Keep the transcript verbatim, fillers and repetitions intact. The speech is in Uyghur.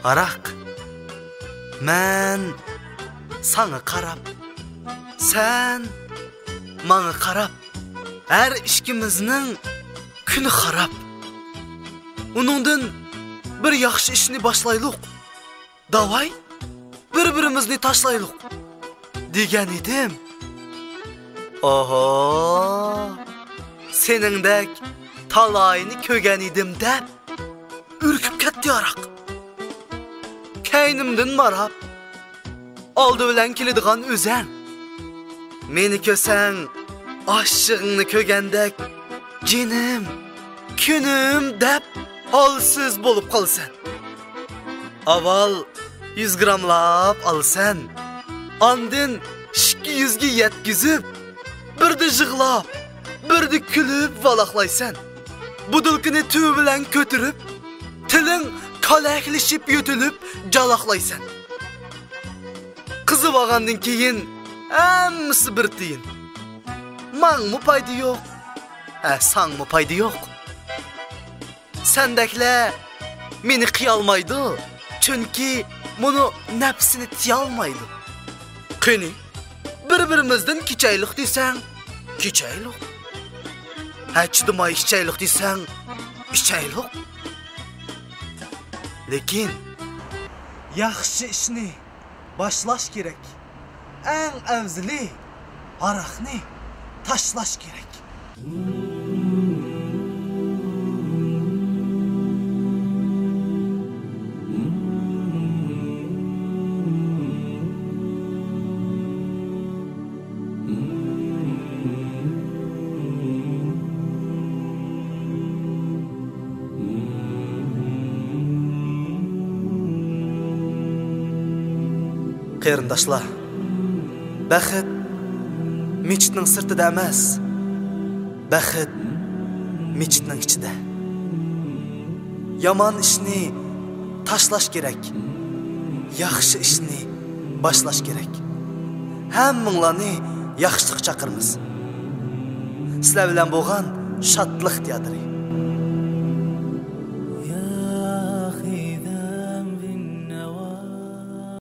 ھاراق. مەن ساڭا قاراپ، سەن ماڭا قاراپ، ھەر ئىككىمىزنىڭ كۈنى خاراب. ئۇنىڭدىن بىر ياخشى ئىشنى باشلايلۇق. داۋاي، بىر-بىرىمىزنى تاشلايلۇق، دېگەن ئىدىم. ئوھو، سېنىڭدەك تالايىنى كۆرگەن ئىدىم دەپ، ئۈركۈپ كەتتى ھاراق. كەينىمدىن ماراپ، ئالدى بىلەن كېلىدىغان ئۆزەڭ. مېنى كۆرسەڭ، ئاشىقىڭنى كۆرگەندەك، جېنىم، كۈنۈم دەپ ھالسىز بولۇپ قالىسەن. ئاۋۋال يۈز گراملاپ ئالىسەن، ئاندىن ئىككى يۈزگە يەتكۈزۈپ، بىردە يىغلاپ، بىردە كۈلۈپ ۋالاقلايسەن. بوتۇلكىنى تۈۋى بىلەن كۆتۈرۈپ، تىلىڭ كالاكلىشىپ يۆتىلىپ جالاقلايسەن. قىزىۋالغاندىن كېيىن ھەممىسى بىر تىيىن. ماڭىمۇ پايدا يوق، ھە، ساڭىمۇ پايدا يوق. سەندەكلەر مېنى قىيالمايدۇ، چۈنكى مۇنۇ نەپسىنى تىيالمايدۇ. قېنى، بىر-بىرىمىزدىن كېچەيلۇق دېسەڭ، كېچەيلۇق. ھە، چىدىماي ئىچەيلۇق دېسەڭ، ئىچەيلۇق. لېكىن ياخشى ئىشنى باشلاش كېرەك. ئەڭ ئەۋزىلى ھاراقنى تاشلاش كېرەك. قېرىنداشلار، بەخت مىچىتنىڭ سىرتىدا ئەمەس، بەخت مىچىتنىڭ ئىچىدە. يامان ئىشنى تاشلاش كېرەك، ياخشى ئىشنى باشلاش كېرەك. ھەممىڭلارنى ياخشىلىققا چاقىرىمىز. سىلەر بىلەن بولغان شادلىق تىياتىرى.